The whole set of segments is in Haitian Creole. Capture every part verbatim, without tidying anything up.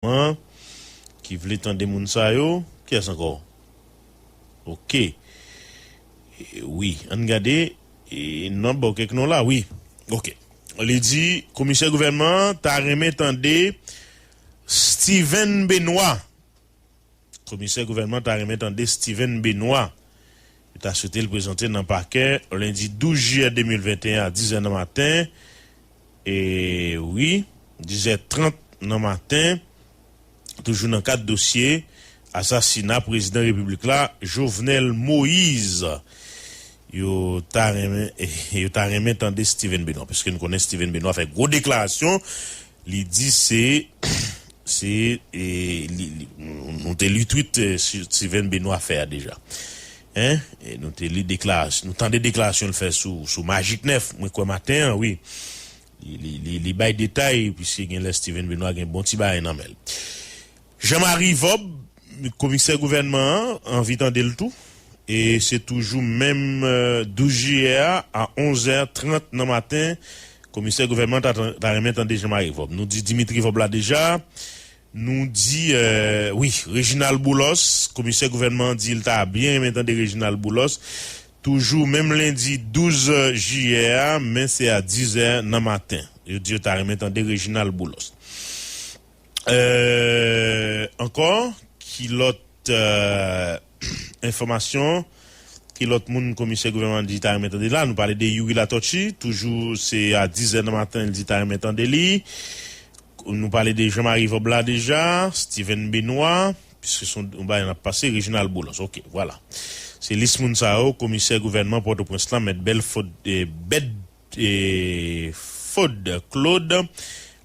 gouvènman ki vle tande moun sa yo. Kiyès ankò? Ok. E, wi, ann gade. E, n ap ba w kèk non la, wi. Ok. Li di, komisè gouvènman an ta renmen tande Steven Benoît. Komisè gouvènman ta renmen tande Steven Benoît. Yo ta swete l prezante nan pakè lendi douz jiyè de mil venteyen a diz è nan maten. E wi, diz è trant nan maten, toujou nan kad dosye asasina prezidan repiblik la, Jovenel Moïse. Yo ta renmen, yo ta renmen tande Steven Benoît, paske nou konnen Steven Benoît fè gwo deklarasyon. Li di se, se, e, li, li, nou, nou te li tweet, e, Steven Benoît fè a deja. Hein? E nou te li deklarasyon, nou tande deklarasyon l fè sou, sou Magik nèf, mwen kwè maten an, wi. Li, li, li, li bay detay, piske gen lè Steven Benoît gen bon ti bagay nan men l. Jean Marie Vob, komisè gouvènman an, anvi tande l tou. E se toujou menm, e, douz jiyè a, a onz è trant nan maten, komisè gouvènman ta, ta renmen tande Jean Marie Vob. Nou di Dimitri Vob la deja. Nou di, e, wi, Reginald Boulos, komisè gouvènman an di l ta byen renmen tande Reginald Boulos. Toujou menm lendi douz jiyè a, men se a diz è nan maten. Yo di yo ta renmen tande Reginald Boulos. E, ankò, ki lòt, e, enfòmasyon, ki lòt moun komisè gouvènman di ta renmen tande la? Nou pale de Youri Latortue, toujou se a diz è nan maten, li di ta renmen tande li. Nou pale de Jean Marie Vob la deja, Steven Benoît, piske se yon bagay n ap pase, Reginald Boulos. Ok, vwala. Se lis moun sa yo, komisè gouvènman Pòtoprens lan, Mèt Bèl Fod, e, Bèd, e, Fod Claude,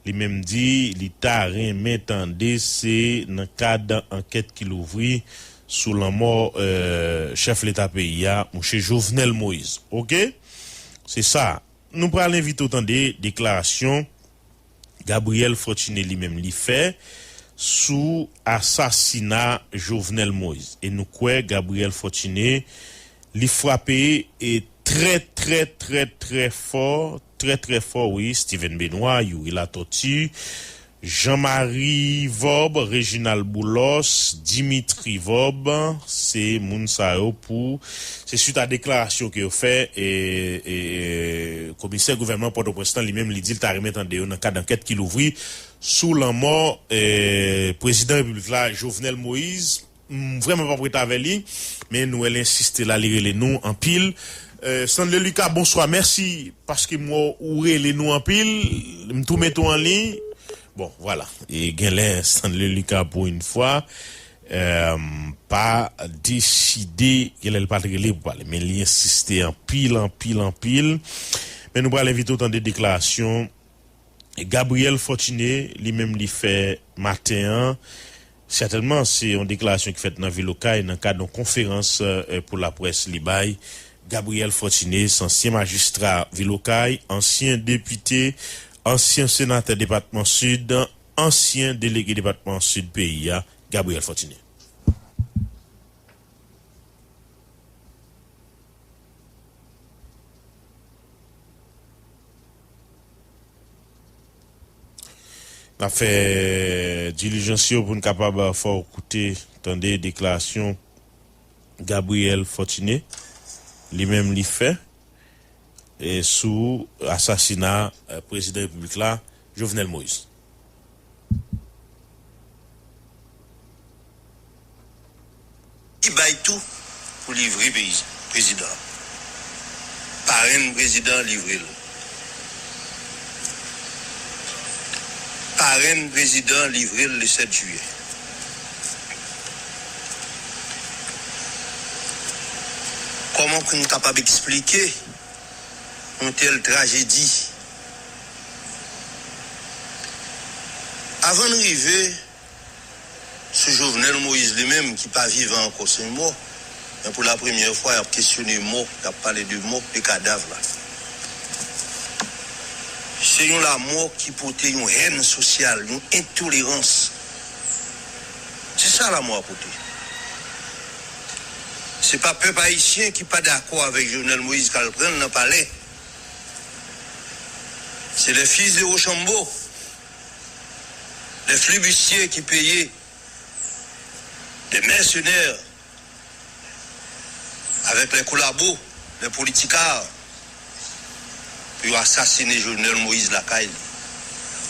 li menm di li ta renmen tande se nan kad ankèt ki louvri sou lanmò, e, chèf leta peyi a, mouche Jovenel Moïse. Ok? Se sa. Nou pral envite w tande deklarasyon Gabriel Fortuné li menm li fè sou asasina Jovenel Moïse. E nou kwè Gabriel Fortuné li frape e trè, trè, trè, trè fò, trè, trè fò, wi, Steven Benoît, Youri Latortue, Jean Marie Vob, Reginald Boulos, Dimitri Vob, se moun sa yo pou, se swit a deklarasyon ke yo fè, e, e, e, komisè gouvènman Pòtoprens lan, li menm, li di l ta renmen tande yo nan kad ankèt ki louvri sou lanmò, e, prezidan repiblik la, Jovenel Moïse. M vrèman p ap ret avè li, men nou wè l ensiste la, li rele nou anpil. E, Stanley Lucas, bonswa, mèsi, paske m wè w rele nou anpil, m tou mete w an liy. Bon, vwala. E genlè Stanley Lucas, pou yon fwa, e, pa deside, genlè l pa t rele pou pale, men li ensiste anpil, anpil, anpil. Men nou pral envite w tande deklarasyon Gabriel Fortuné, li menm, li fè maten an. Sètènman, se yon deklarasyon ki fèt nan vil Okay nan kad yon konferans, e, pou laprès li bay. Gabriel Fortuné, se ansyen majistra vil Okay, ansyen depite, ansyen senatè depatman Sid, ansyen delege depatman Sid peyi a, Gabriel Fortuné. N ap fè dilijans yo pou n kapab fè w koute, tande deklarasyon Gabriel Fortuné, li menm li fè, e, sou asasina, e, prezidan repiblik la, Jovenel Moïse. Li bay tou pou livre peyi, prezidan. Parenn prezidan livre l. Parenn prezidan livre l le sèt jiyè. Kòman pou n kapab eksplike yon tèl trajedi? Avan n rive sou Jovenel Moïse li menm, ki pa vivan ankò, se yon mò. Men pou la premyè fwa, y ap kesyone mò, y ap pale de mò, de kadav la. Se yon lanmò ki pote yon hèn sosyal, yon entolerans. Se sa lanmò a pote. Se pa pèp ayisyen ki pa dakò avèk Jovenel Moïse k al pran l nan palè. C'est les fils de Rochambeau. Des flibustiers qui payaient des mercenaires avec les collabos, les politicards, pou yo asasinen Jovenel Moïse lakay li.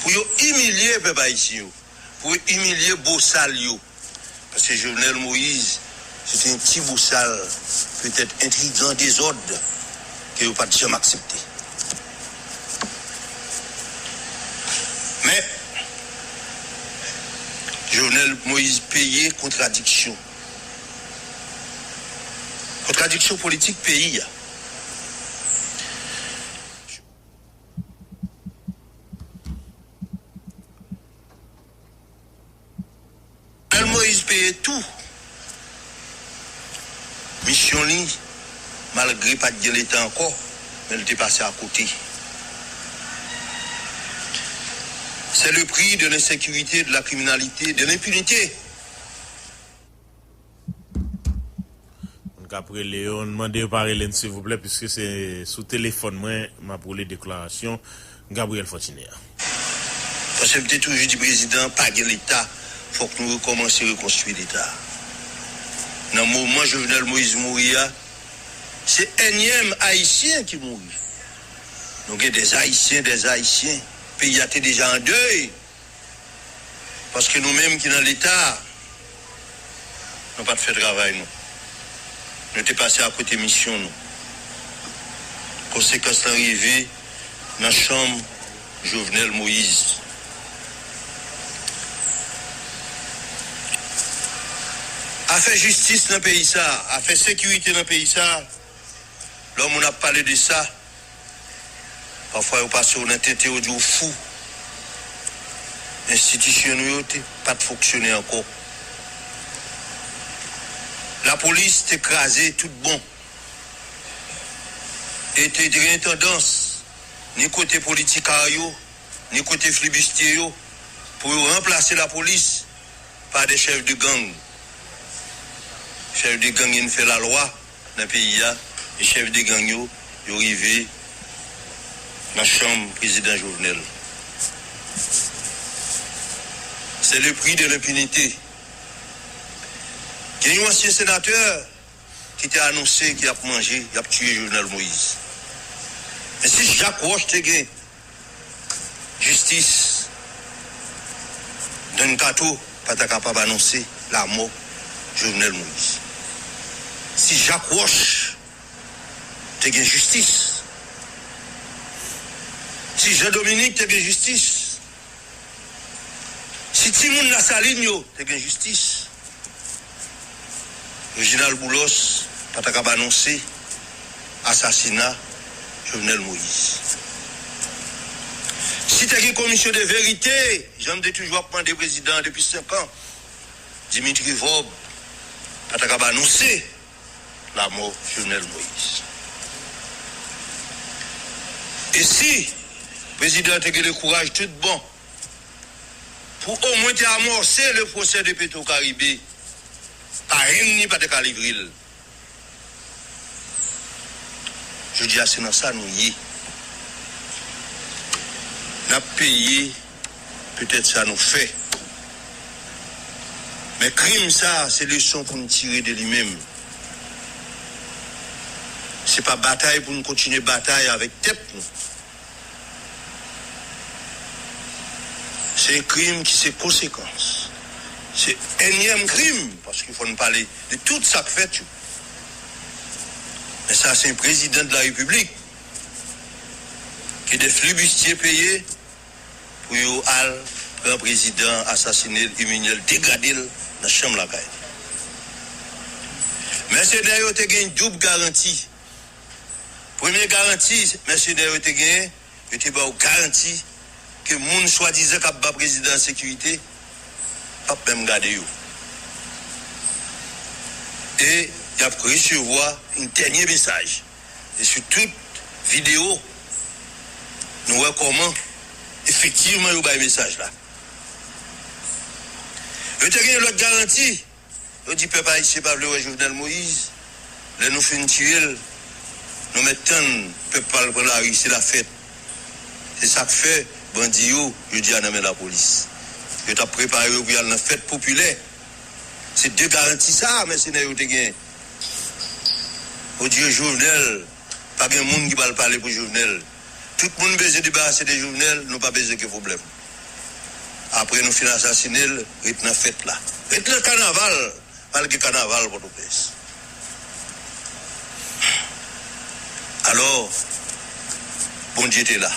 Pou yo imilye pèp ayisyen yo. Pou yo imilye bosal yo. Paske Jovenel Moïse, se te yon ti bosal, petèt entrigan, dezòd, ke yo pa t janm aksepte. Men, Jovenel Moïse peye kontradiksyon. Kontradiksyon politik peyi a. Jovenel Moïse peye tou misyon li, malgre pa t gen Leta ankò, men l te pase akote. C'est le prix de l'insécurité, de la criminalité, de l'impunité. Moun k ap rele yo, n mande yo pa rele n silvouplè, piske se sou telefòn mwen m ap woule deklarasyon Gabriel Fortuné a. Paske m te toujou di prezidan, pa gen Leta, fòk nou rekòmanse rekonstwi Leta. Nan moman Jovenel Moïse mouri a, se ènyèm Ayisyen ki mouri. Nou gen dè Ayisyen, dè Ayisyen. Peyi a te deja an dèy. Paske nou menm ki nan Leta, nou pa t fè travay nou. Nou te pase akote misyon nou. Konsekans lan rive nan chanm Jovenel Moïse. Afè jistis nan peyi sa, afè sekirite nan peyi sa, lè moun ap pale de sa, pafwa yo pase w nan tenten, yo di w fou. Enstitisyon nou yo te pa t fonksyone ankò. Lapolis te kraze tout bon. E te gen tandans, ni kote politikar yo, ni kote flibistye yo, pou yo ranplase lapolis pa de chèf de gang. Chèf de gang yo fè lalwa nan peyi a, e chèf de gang yo, yo rive nan chanm prezidan Jovenel. C'est le prix de l'impunité. Gen yon ansyen senatè ki te anonse ke y ap manje, y ap tiye Jovenel Moïse. Men si Jacques Roche te gen jistis, Don Kato pa ta kapab anonse lamò Jovenel Moïse. Si Jacques Roche te gen jistis, si Jean Dominique te gen jistis, si timoun Lasalin yo te gen jistis, Reginald Boulos pa ta kab anonse asasina Jovenel Moïse. Si te gen komisyon de verite, jan m te toujou ap mande prezidan an depi senk an, Dimitri Vorbe pa ta kab anonse lamò Jovenel Moïse. E si prezidan an te gen le kouraj tout bon pou omwen te amòse le pwosè de Petro Caribe, parenn li pa te ka livre l. Jodi a, se nan sa nou ye. N ap peye petèt sa nou fè. Men krim sa, se leson pou n tire de li menm. Se pa batay pou n kontinye batay avèk tèt nou. Se krim ki se konsekans. Se ènyèm krim, paske fò n pale de tout sa k fèt yo. Men sa, se prezidan de la repiblik ke de flibistye peye pou yo al pran prezidan, asasine l, imilye l, degrade l nan chanm lakay li. Mèsenè yo te gen doub garanti. Premye garanti mèsenè yo te genyen, yo te ba w garanti ke moun swadizan k ap ba prezidan an sekirite p ap menm gade yo. E y ap resevwa yon dènye mesaj. E sou tout videyo, nou wè kòman efektivman yo bay mesaj la. Yo te gen lòt garanti. Yo di pèp ayisyen pa vle wè Jovenel Moïse. Lè nou fin tiye l, nou mèt tann pèp pa al pran lari, se lafèt. Se sa k fè bandi yo, jodi a, nan men lapolis. Yo t ap prepare yo pou y al nan fèt popilè. Se de garanti sa a mèsenè yo te genyen. Yo di yo Jovenel, pa gen moun ki pral pale pou Jovenel. Tout moun bezwen debarase de Jovenel, nou pa bezwen gen pwoblèm. Apre nou fin asasine l, ret nan fèt la. Ret nan kanaval, pral gen kanaval Pòtoprens. Alò, Bondye te la.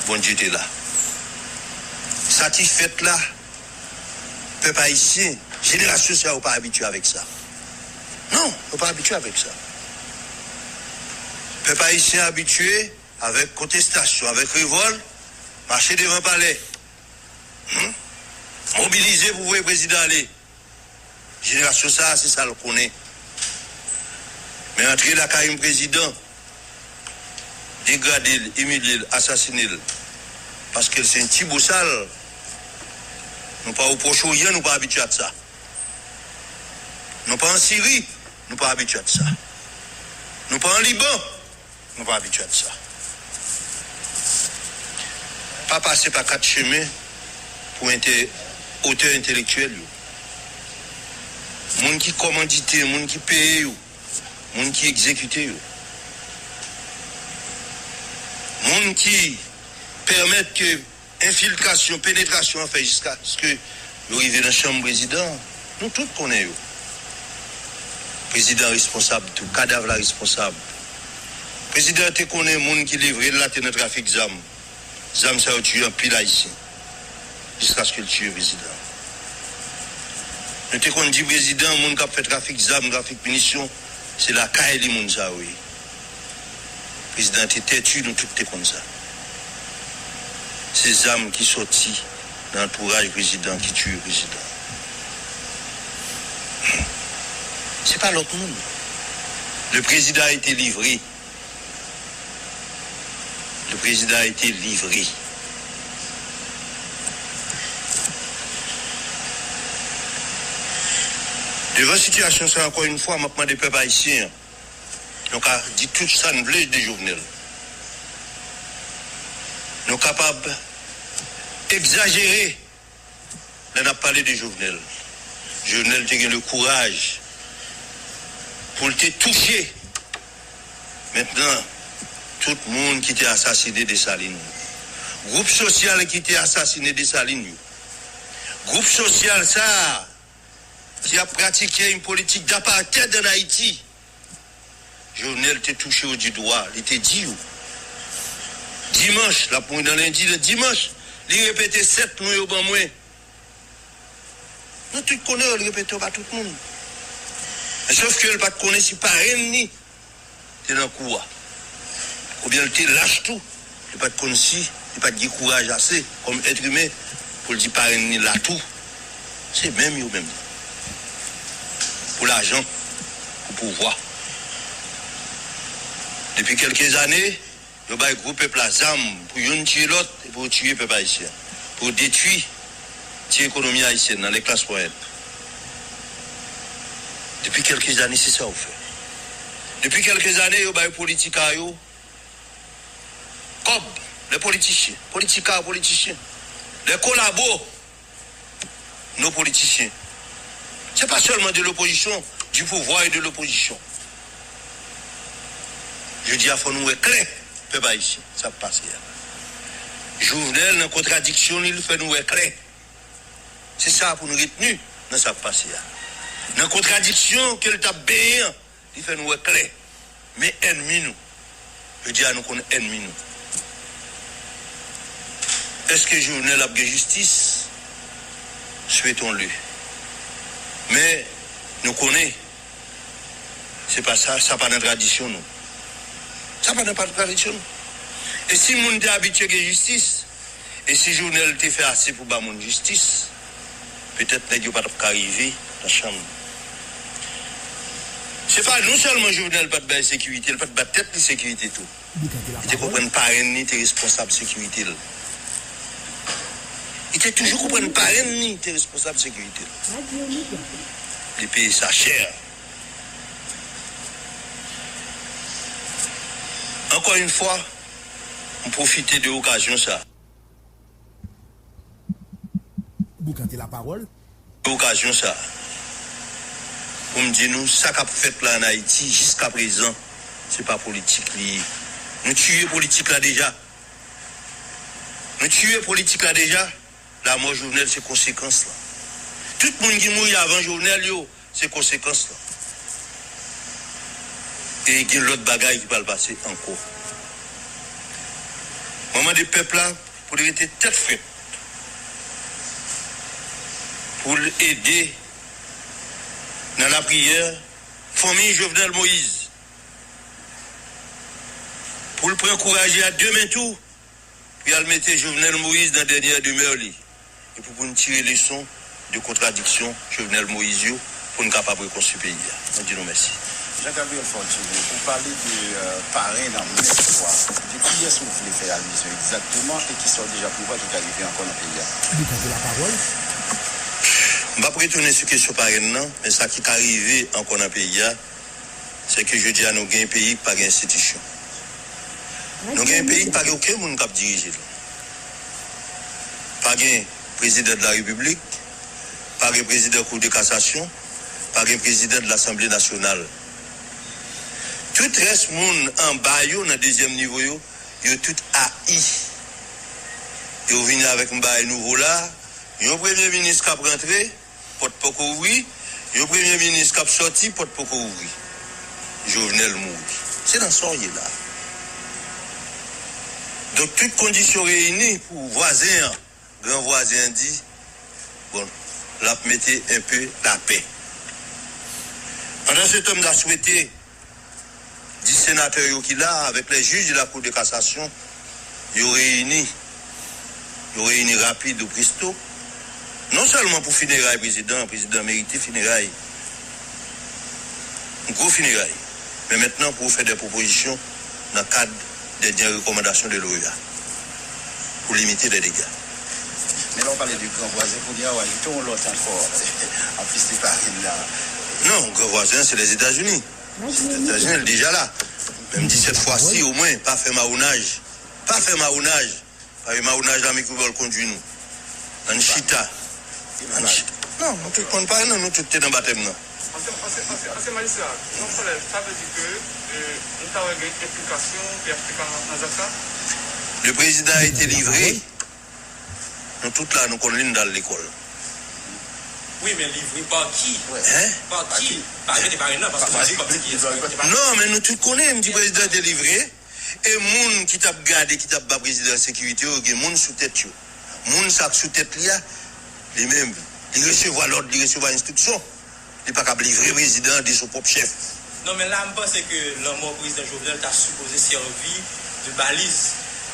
Bondye te la. Sa ki fèt la, pèp ayisyen, jenerasyon sa yo pa abitye avèk sa. Non, yo pa abitye avèk sa. Pèp ayisyen abitye avèk kontestasyon, avèk revòlt, mache devan palè. Hmm? Mobilize pou voye prezidan ale. Jenerasyon sa a, se sa l konnen. Men antre lakay yon prezidan, degrade l, imilye l, asasine l, paske l se yon ti bosal, nou pa o Pwòch Oryan, nou pa abitye ak sa. Nou pa an Siri, nou pa abitye ak sa. Nou pa an Liban, nou pa abitye ak sa. Pa pase pa kat chemen pou ente-, otè entelektyèl yo. Moun ki kòmandite, moun ki peye yo, moun ki egzekite yo. Moun ki pèmèt ke enfiltrasyon, penetrasyon an fèt jiskaske yo rive nan chanm prezidan an. Nou tout konnen yo. Prezidan an responsab tou, kadav la responsab. Prezidan an te konnen moun ki livre l la te nan trafik zam. Zam sa yo tiye anpil Ayisyen jiskaske l tiye prezidan an. Nou te konn di prezidan, moun k ap fè trafik zam, trafik minisyon, se lakay li moun sa yo ye. Prezidan an te tèti, nou tout te konn sa. Se zam ki sòti nan antouraj prezidan ki tiye prezidan. Se pa lòt moun. Le président a été livré. Le président a été livré. Devan sitiyasyon sa, ankò yon fwa, m ap mande pèp ayisyen an, nou ka di tout sa n vle de Jovenel. Nou kapab egzajere lè n ap pale de Jovenel. Jovenel te gen le kouraj pou l te touche, mentnan, tout moun ki te asasine Desalin yo. Gwoup sosyal ki te asasine Desalin yo. Gwoup sosyal sa a ki ap pratike yon politik d'apartheid ann Ayiti. Jovenel te touche yo di dwa, li te di yo. Dimanch, l ap mouri nan lendi, nan dimanch, li repete sèt non yo ban mwen. Nou tout konnen yo, li repete yo ba tout moun. Men sòf ke l pa t konnen si parenn li te nan kou a. Oubyen l te lach tou. Li pa t konn si, li pa t gen kouraj ase kòm èt imen pou l di parenn li la tou. Se menm yo menm. Pou lajan, pou pouvwa. Depi kèlke zane, yo bay gwo pèp la zam pou youn tiye lòt e pou yo tiye pèp ayisyen, pou yo detwi ti ekonomi ayisyèn nan, lè klas mwayèn. Depi kèlke zane, se sa yo fè. Depi kèlke zane, yo bay politika yo kòb, lè politisyen, politika, politisyen, lè kolabo, nos politiciens. C'est pas seulement de l'opposition, du pouvoir et de l'opposition. Jodi a, fò nou wè klè, pèp ayisyen, sa k pase a. Jovenel, nan kontradiksyon li, l fè nou wè klè. Se sa pou nou retni nan sa k pase a. Nan kontradiksyon ke l t ap benyen an, li fè nou wè klè. Men ènmi nou. Jodi a, nou konn ènmi nou. Èske Jovenel ap gen jistis? Souhaitons-le. Men, nou konnen, se pa sa, sa pa nan tradisyon nou. Sa pa nan pa tradisyon nou. E si moun te abitye gen jistis, e si Jovenel te fè ase pou ba moun jistis, petèt nèg yo pa t ap ka rive nan chanm. Se pa non sèlman Jovenel pa t bay sekirite, l pa t ba tèt li sekirite tou. Li te konprann parenn li te responsab sekirite l. Li te toujou konprann parenn li te responsab sekirite l. Li peye sa chè. Ankò yon fwa, m pwofite de okazyon sa. Boukante lapawòl. Okazyon sa pou m di nou, sa k ap fèt la ann Ayiti jiskaprezan, se pa politik li ye. Nou tiye politik la deja. Nou tiye politik la deja. Lanmò Jovenel se konsekans lan. Tout moun ki mouri avan Jovenel yo, se konsekans lan. E gen lòt bagay ki pral pase ankò. Mwen mande pèp la pou l rete tèt frèt, pou l ede nan lapriyè fanmi Jovenel Moïse, pou l pran kouraj li a de men tou, pou y al mete Jovenel Moïse nan dènyè demè li, epi pou n tire leson de kontradiksyon Jovenel Moïse yo, pou n kapab rekonstwi peyi a. Mwen di nou mèsi. Jean Gabriel Fortuné, ou pale de parenn an mèt fwa. De kiyès ou vle fè alizyon egzakteman e kisa w deja prevwa ki ka rive ankò nan peyi a? Li tande lapawòl. M p ap retounen sou kesyon parenn nan, men sa ki ka rive ankò nan peyi a, se ke jodi a nou gen yon peyi ki pa gen enstitisyon. Nou gen yon peyi ki pa gen okenn moun k ap dirije l. Pa gen prezidan de la repiblik, pa gen prezidan kou de kasasyon, pa gen prezidan de lasanble nasyonal. Tout rès moun anba yo, nan dezyèm nivo yo, yo tout ayi. Yo vini avèk yon bagay nouvo la, yon premye minis k ap rantre, pòt poko ouvri, yon premye minis k ap sòti, pòt poko ouvri. Jovenel mouri. Se nan sa w ye la. Donk, tout kondisyon reyini pou vwazen an, gran vwazen an di, bon, l ap mete enpe lapè. Pandansetan, m ta swete dis senatè yo ki la, avèk lè jij de la Cour de cassation, yo reyini, yo reyini rapid ou presto, non sèlman pou fineray prezidan, prezidan merite fineray, gwo fineray, men mentnan pou fè de pwopozisyon nan kad dènye rekòmandasyon de l'OEA pou limite lè dega. Men lè w pale de gran vwazen, kounye a w ajoute yon lòt ankò, anplis de parenn nan. Non, gran vwazen an, se Lèzetazini. Lèzetazini, l deja la. Menm di sèt fwa si, omwen, pa fè mawonaj. Pa fè mawonaj. Paske mawonaj la, men ki bò l kondui nou. Ann chita. Ann chita. Non, nou tout konn pa, non, nou tout te nan batèm nan. Ansyen, ansyen, ansyen, ansyen majistra, non, Solèy, sa vle di ke, euh, nou ta wè gen enplikasyon P H T K nan, nan zak sa? Le président a été livré. Nou tout la, nou konn li, nou t al lekòl. Wi, men livre pa ki? Hein? Pa ki? Pa mete parenn nan, paske pa di kòm se ki espè. Non, men nou tout konnen, m di prezidan te livre. E moun ki t ap gade, ki t ap ba prezidan sekirite yo, gen moun sou tèt yo. Moun sa k sou tèt li a, li menm, li resevwa lòd, li resevwa enstriksyon. Li pa kab livre prezidan an de son pwòp chèf. Non, men la, m panse ke lanmò prezidan Jovenel ta sipoze sèvi de baliz,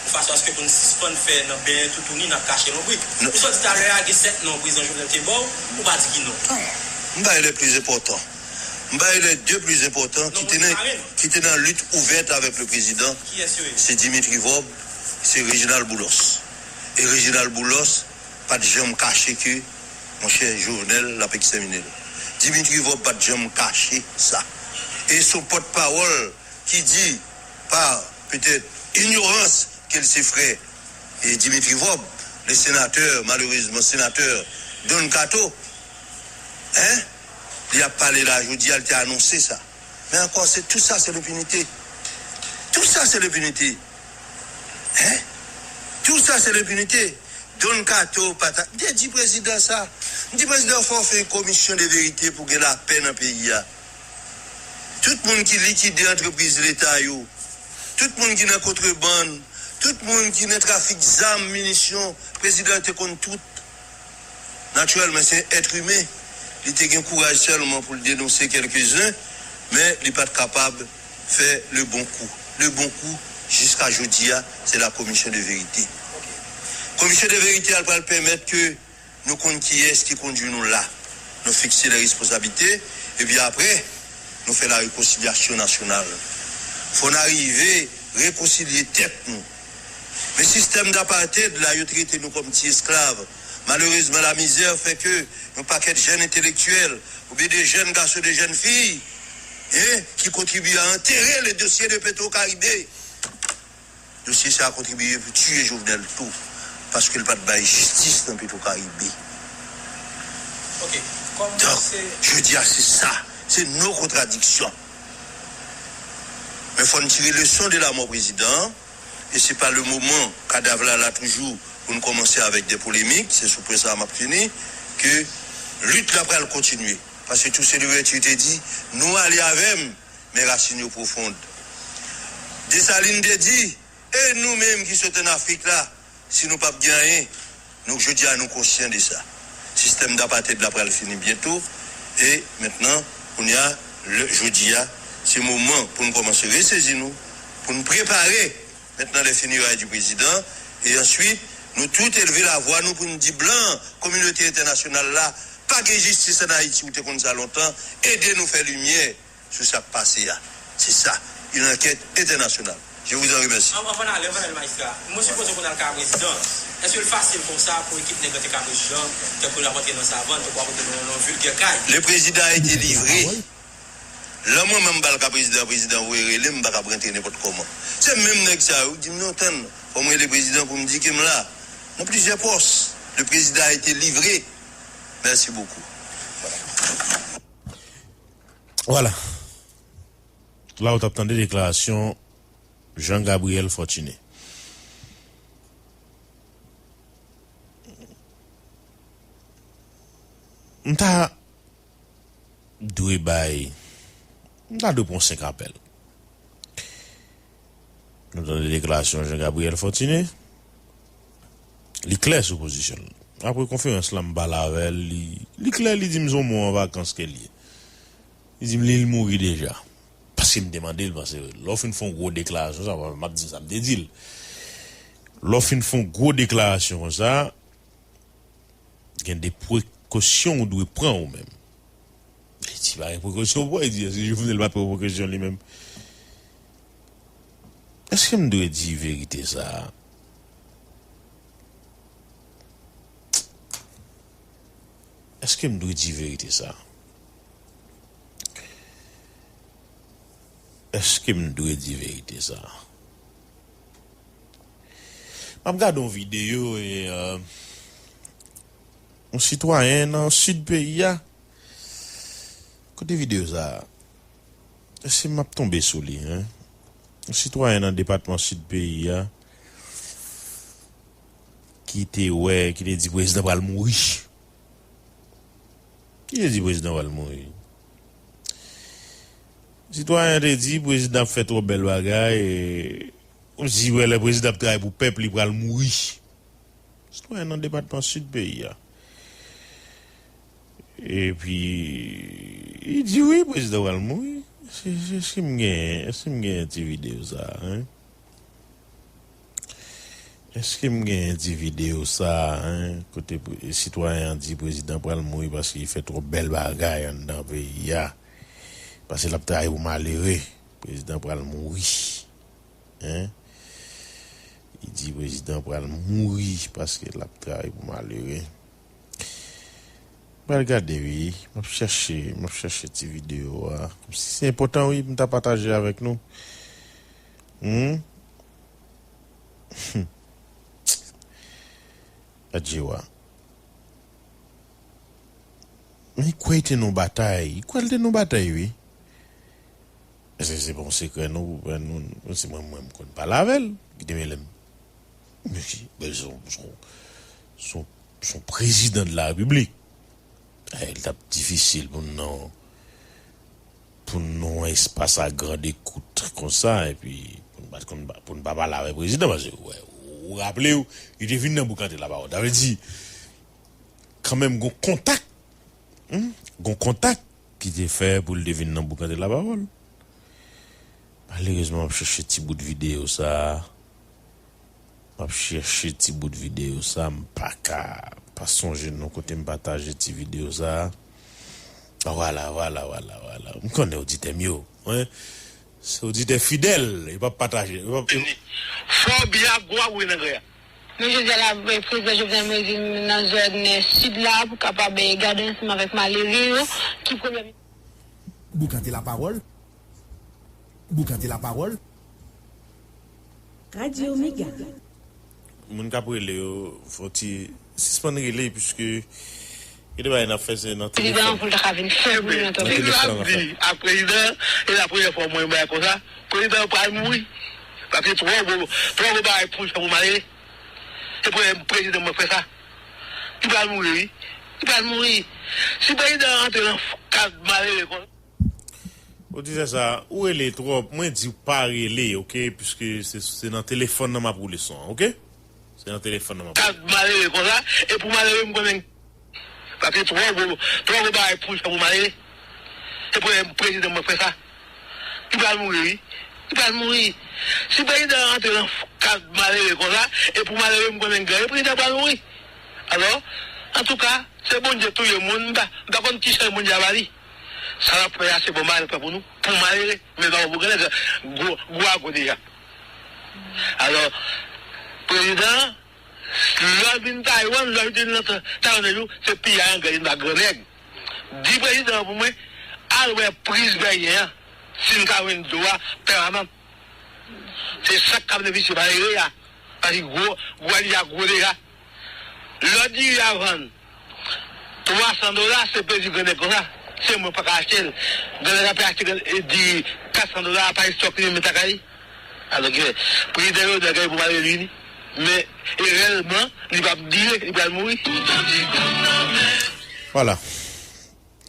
yon fason aske pou n sispann fè nan benyen toutouni n ap kache lonbrit. Non. Ou sot di talè a, gen sèt non prezidan Jovenel te ba w, ou pa di ki non. Non. M bay les plus importants. M bay les deux plus importants ki te nan, ki te nan lit ouvèt avèk le prezidan. Kiyès yo ye? Se Dimitri Vorbe, se Reginald Boulos. E Reginald Boulos pa t janm kache ke, monchè, Jovenel, l ap ekstèmine l. Dimitri Vorbe pa t janm kache sa. E se yon pòtpawòl ki di, pa petèt inyorans, ke l se frè e Dimitri Vorbe, le sénateur, malheureusement sénateur Don Kato, hein, li ap pale la jodi a, li te anonse sa. Men ankò, se, tout sa se lenpinite. Tout sa se lenpinite. Hein? Tout sa se lenpinite. Don Kato pa ta, m te di prezidan sa. M di prezidan, fò w fè yon komisyon de verite pou gen lapè nan peyi a. Tout moun ki likide antrepriz leta yo, tout moun ki nan kontrebann, tout moun ki nan trafik zam, minisyon, prezidan te konn tout. Natirèlman, se yon èt imen. Li te gen kouraj sèlman pou l denonse kèlkezen, men li pa t kapab fè le bon kou. Le bon kou, jiska jodi a, se la commission de vérité. Komisyon de verite a pral pèmèt ke nou konn kiyès ki kondui nou la. Nou fikse lè responsablite, epi apre, nou fè la rekonsilyasyon nasyonal. Fò n arive rekonsilye tèt nou. Men sistèm d'apartheid la, yo trete nou kòm ti esklav. Malerezman, lamizè fè ke yon pakèt jèn entelektyèl, oubyen de jèn gason, de jèn fi, hein, ki kontribye a antere le dosye de Petro Caribe. Dosye sa a kontribye pou tiye Jovenel tou, paske l pa t bay jistis nan Petro Caribe. Donk, jodi a se sa, se nos contradictions. Men fò n tire leson de lamò prezidan an, e se pa le moman kadav la la toujou pou n kòmanse avèk de polemik, se sou pwen sa a m ap fini, ke lit la pral kontinye. Paske Toussaint Louverture te di, nou ale avè m, men rasin yo pwofond. Desalin te di, e nou menm ki sot ann Afrik la, si nou p ap gen anyen, nou jodi a nou konsyan de sa. Sistèm dapated la pral fini byento, e mentnan, kounye a, lè, jodi a, se moman pou n kòmanse resezi nou, pou n prepare mentnan les funérailles du président, e answit, nou tout elve lavwa nou pou n di blan, kominote entènasyonal la, pa gen jistis ann Ayiti, ou te konn sa lontan, ede nou fè limyè sou sa k pase a. Se sa, une enquête internationale. Je vous en remercie. Anvan n ale, anvan n ale, majistra, mwen sipoze konn al ka prezidan. Èske l fasil konsa pou ekip nèg lan te ka prezidan, tankou l ap antre nan savann, tankou ap antre nan yon vilgè kay? Le président a été livré. Lè mwen menm m pral ka prezidan, prezidan voye rele m, m pa ka rantre nenpòt kòman. Se menm nèg sa yo ki di m, non, tann, fò m rele prezidan pou m di ke m la. Nan plizyè pòs, le président a été livré. Merci beaucoup. Voilà. La ou t ap tande deklarasyon Jean Gabriel Fortuné. M ta dwe bay, m ta dwe pran senk apèl. Nou tande deklarasyon Jean Gabriel Fortuné. Li klè sou pozisyon l. Apre konferans la, m pale avè l, li, li klè, li di m se yon mò an vakans ke l ye. Li di m li, l mouri deja. Paske m te mande l, paske lè w fin fè yon gwo deklarasyon sa, m ap di sa m te di l. Lè w fin fè yon gwo deklarasyon konsa, gen de prekosyon ou dwe pran ou menm. Li di pa gen prekosyon pou pran, li di èske Jovenel pa pran prekosyon li menm? Èske m dwe di verite sa a? Èske m dwe di verite sa a? Èske m dwe di verite sa a? M ap gade yon videyo e, euh, yon sitwayen nan sid peyi a. Kote videyo sa a? Èske m ap tonbe sou li, en? Yon sitwayen nan depatman sid peyi a ki te wè, ki te di prezidan pral mouri. Ki te di prezidan pral mouri? Sitwayen te di prezidan ap fè twòp bèl bagay, e kòmsi wè lè prezidan ap travay pou pèp li pral mouri. Sitwayen nan depatman sid peyi a. Epi, li di wi, prezidan pral mouri. Se, se, èske m gen, èske m gen ti videyo sa a, en? Èske m gen ti videyo sa a, en? Kote pre-, sitwayen an di prezidan pral mouri paske li fè twòp bèl bagay anndan peyi a. Paske l ap travay pou malere. Prezidan pral mouri. En? Li di prezidan pral mouri paske l ap travay pou malere. M pral gade wi, m ap chèche, m ap chèche ti videyo a. Kòmsi se enpòtan wi pou m ta pataje avèk nou. Hmm? Adje wa. Men kwè te nan batay, kwè l te nan batay wi. Se, se pa yon sekrè non, pou nou, se mwen, mwen m konn pale avè l, ki te mele m. Mesye, men se yon, se yon, se yon, se yon prezidan de la repiblik. Eh, li t ap difisil pou n nan, pou n nan yon espas a grande écoute konsa, epi pou n pa t konn, pou n pa pale avè prezidan, paske, wè, ou raple w, li te vin nan boukante lapawòl. Sa vle di, kanmenm, gon kontak, hmm, gon kontak ki te fè pou l te vin nan boukante lapawòl. Malerezman, m ap chèche ti bout videyo sa a. M ap chèche ti bout videyo sa a. M pa ka, pa sonje non kote m pataje ti videyo sa a. Vwala, vwala, vwala, vwala. M konnen oditè m yo, wi. Se oditè fidèl, yo p ap pataje. Yo p ap, yo... Fò byen ap gwo ap woule nan grè a. Men jodi a la, eh, prezidan Jovenel Moïse nan zòn, eh, sid la pou kapab, eh, gade ansanm avèk malere yo ki premye... Boukante lapawòl. Boukante lapawòl. Radyo Mega. Moun k ap rele yo, fò ti sispann rele, piske Ki de bagay n ap fè se nan telefòn. Prezidan pou l ta ka vin fè moun nan tankou. Nan telefòn n ap fè. Ak prezidan, e la premyè fwa mwen bay konsa. Prezidan pral mouri. Paske twò gwo, twò gwo bagay pou l fè pou malere. Se premye prezidan mwen fè sa. Li pral mouri, wi. Li pral mouri. Si prezidan antre nan kad malere konsa. Oditè sa, ou rele twòp. Mwen di w pa rele, oke? Piske se, se nan telefòn nan m ap woule son an, oke? Se nan telefòn nan m ap woule. Kad malere konsa, e pou malere m konnen. Paske twò gwo, twò gwo bagay pou l fè pou malere. Se premye prezidan mwen fè sa. Li pral mouri, wi. Li pral mouri. Si prezidan an antre nan kad malere konsa, e pou malere m konnen gen, e prezidan pral mouri. Alò, antouka, se Bondye touye moun, m pa, m pa konn ki chay Bondye a ba li. Sa l ap fè a, se bon bagay l ap fè pou nou, pou malere, men pa pou grannèg, gwo, gwo a gwo deja. Alò, prezidan, lè w vin Taiwan, lè w vin nan Taiwan, se piyay anglè, li pa grannèg. Di prezidan an pou mwen, al wè priz Bèyen an, si m ka jwenn dlo a pèmanan. Se sa k ka benefisye malere a. Paske gwo, gwo a deja gwo deja. Lè diri a vann twa san dola, se plezi grannèg konsa. Se mwen pa ka achte l. Grannèg la pe achte diri kat san dola, pa estòk li menm lakay li. Alò ke prezidan Jovenel gen pou malere li vini. Men, e reyèlman, li p ap dire, li pral mouri. Vwala.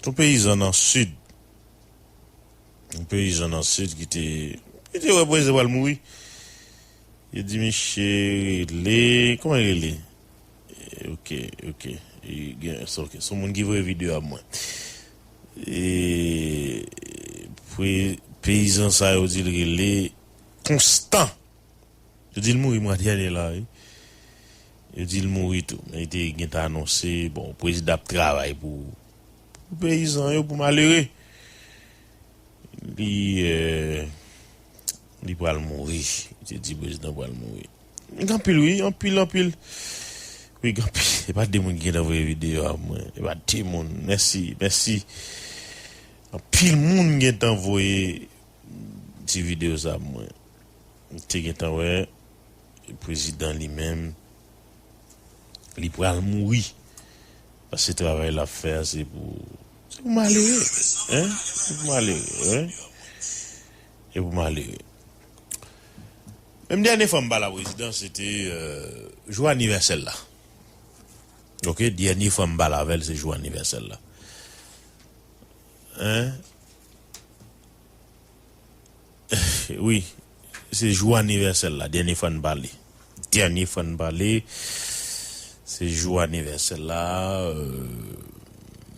Yon peyizan nan sid. Yon peyizan nan sid ki te, ki te wè prezidan pral mouri. Yo di misye rele, kòman l rele? Eh, ok, ok. E gen, se, ok, se yon moun ki voye videyo a mwen. E, pre-, peyizan sa yo di l rele Konstan. Yo di l mouri mwa dènye la, wi. Yo di l mouri tou. Men li te gentan anonse, bon, prezidan ap travay pou, pou peyizan yo, pou malere. Li, eh, li pral mouri. Li te di prezidan pral mouri. Gen anpil, wi, anpil, anpil. Wi, gen anpil. E pa de moun ki gentan voye videyo a mwen. E pa de moun. Mèsi, mèsi. Anpil moun gentan voye ti videyo sa mwen. M te gentan wè prezidan li menm, li pral mouri. Paske travay l ap fè a, se pou, se pou malere, en? Se pou malere, en? Se pou malere. Menm dènye fwa m pale a prezidan, se te, euh, jou anivèsè l la. Ok, dènye fwa m pale avè l, se jou anivèsè l la. En? Wi, se jou anivèsè l la, dènye fwa n pale. Dènye fwa n pale, se jou anivèsè l la, euh,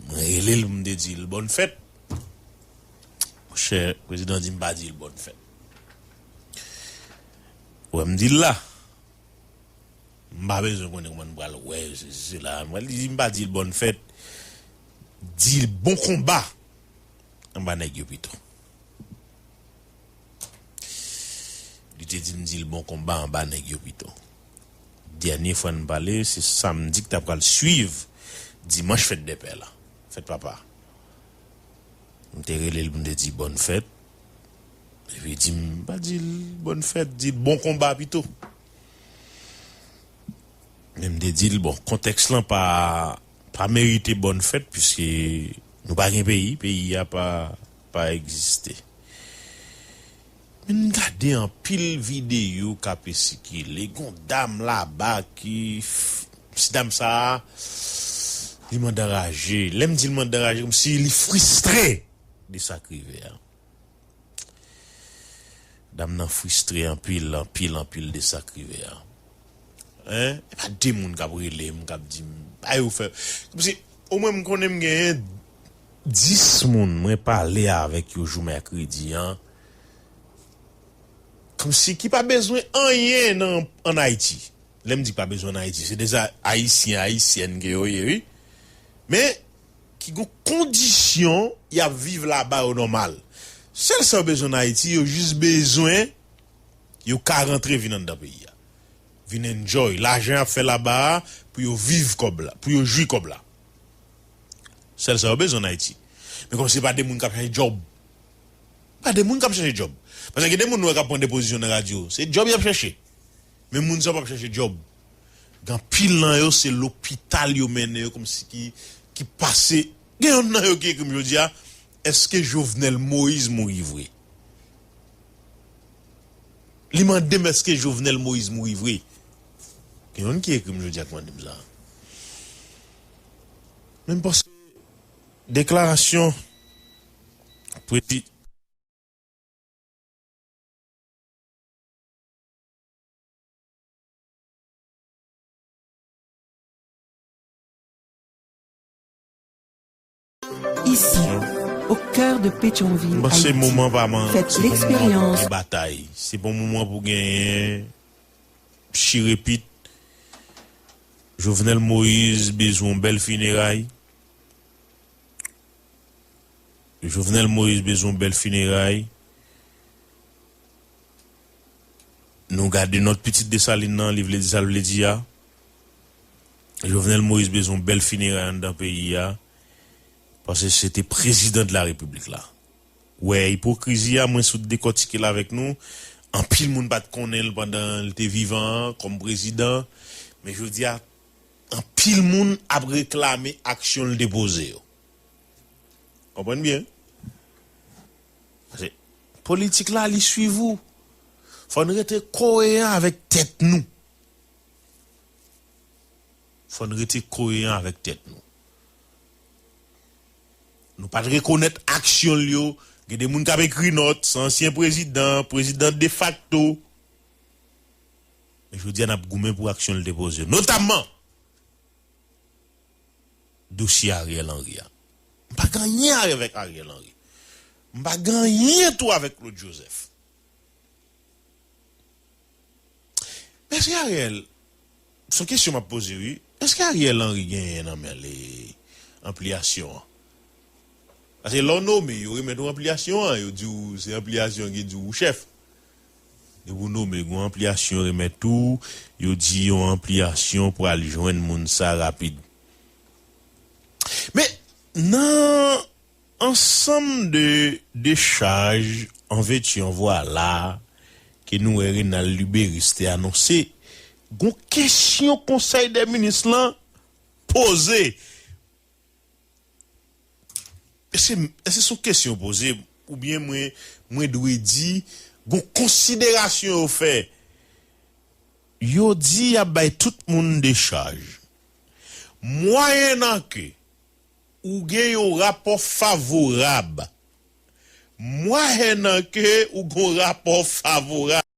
mwen rele l, m te di l bòn fèt. Monchè, prezidan di m pa di l bòn fèt. Ou wè m di l la. M pa bezwen konnen kòman n pral wè, sesi, sela. Mwen, li di m pa di l bòn fèt, di l bon konba anba nèg yo pito. Li te di m di l bon konba anba nèg yo pito. Dènye fwa n pale, se samdi k ta pral swiv dimanch fèt dè pè la, fèt papa. M te rele l pou m te di bòn fèt. Epi li di m pa di l bòn fèt, di l bon konba pito. Men m te di l, bon, kontèks lan pa, pa merite bòn fèt, piske nou pa gen peyi, peyi a pa, pa egziste. Men m gade anpil videyo k ape sikile, gon dam laba ki, f-, ti dam sa a, li mande anraje. Lè m di l mande anraje, kòmsi li fristre de sa k rive a. Dam nan fristre anpil, anpil, anpil de sa k rive a. En? E pa de moun k ap rele m, k ap di m, "Bay ou fè." Kòmsi, omwen m konnen m genyen dis moun mwen pale avèk yo jou mèkredi an. Kòmsi ki pa bezwen anyen nan, ann Ayiti. Lè m di pa bezwen ann Ayiti, se de Ayisyen, Ayisyèn ke yo ye, wi. Men, ki gon kondisyon y ap viv laba yo nòmal. Sèl sa yo bezwen ann Ayiti, yo jis bezwen yo ka rantre vin anndan peyi a. Vin enjoy. Lajan y ap fè laba a, pou yo viv kòb la, pou yo jwi kòb la. Sèl sa yo bezwen ann Ayiti. Men kòmsi se pa de moun k ap chache djòb. Pa de moun k ap chache djòb. Paske gen de moun nou wè k ap pran depozisyon nan radyo. Se djòb y ap chache. Men moun sa yo p ap chache djòb. Gen anpil nan yo, se lopital yo mennen yo kòmsi ki ki pase. Gen yonn nan yo ki ekri m jodi a, èske Jovenel Moïse mouri vre? Li mande m èske Jovenel Moïse mouri vre. Gen yonn ki ekri m jodi a ki mande m sa. Men m panse deklarasyon prezi- Ici, au cœur de Pétionville, Haïti, faites l'expérience. Batay. Se pa yon moman pou genyen chirepit. Jovenel Moïse bezwen yon bèl fineray. Jovenel Moïse bezwen yon bèl fineray. Nou gade nòt pitit Desalin nan, li vle di sa l vle di a. Jovenel Moïse bezwen yon bèl fineray anndan peyi a. Paske se te prezidan de la repiblik la. Wè, ipokrizi a, mwen sot dekòtike l avèk nou. Anpil moun pa t konnen l pandan l te vivan an kòm prezidan. Men jodi a, anpil moun ap reklame aksyon l te poze yo. Konprann byen. Paske politik la, li swiv ou. Fò n rete koyeran avèk tèt nou. Fò n rete koyeran avèk tèt nou. Nou pa t rekonèt aksyon l yo. Gen de moun k ap ekri nòt, se ansyen prezidan, prezidan defakto. Men jodi a, n ap goumen pou aksyon l te poze yo. Notamman, dosye Ariel Henry a. M pa gen anyen avèk Ariel Henry. M pa gen anyen tou avèk Claude Joseph. Men èske Ariel, se yon kesyon m ap poze wi, èske Ariel Henry genyen nan men l anpliyasyon an? Paske lè w nome, yo remèt ou anpliyasyon an, yo di w se anpliyasyon ki di w ou chèf. Depi w nome, gen yon anpliyasyon yo remèt ou, yo di yon anpliyasyon pou al jwenn moun sa rapid. Men nan ansanm de dechaj an vèti an vwala ke nou wè Renald Luberice te anonse, gon kesyon konsèy dè minis lan poze. Èske, èske se yon kesyon poze oubyen mwen, mwen dwe di gon konsiderasyon yo fè? Yo di y ap bay tout moun dechaj. Mwayennan ke ou gen yon rapò favorab, mwayennan ke ou gen yon rapò favorab,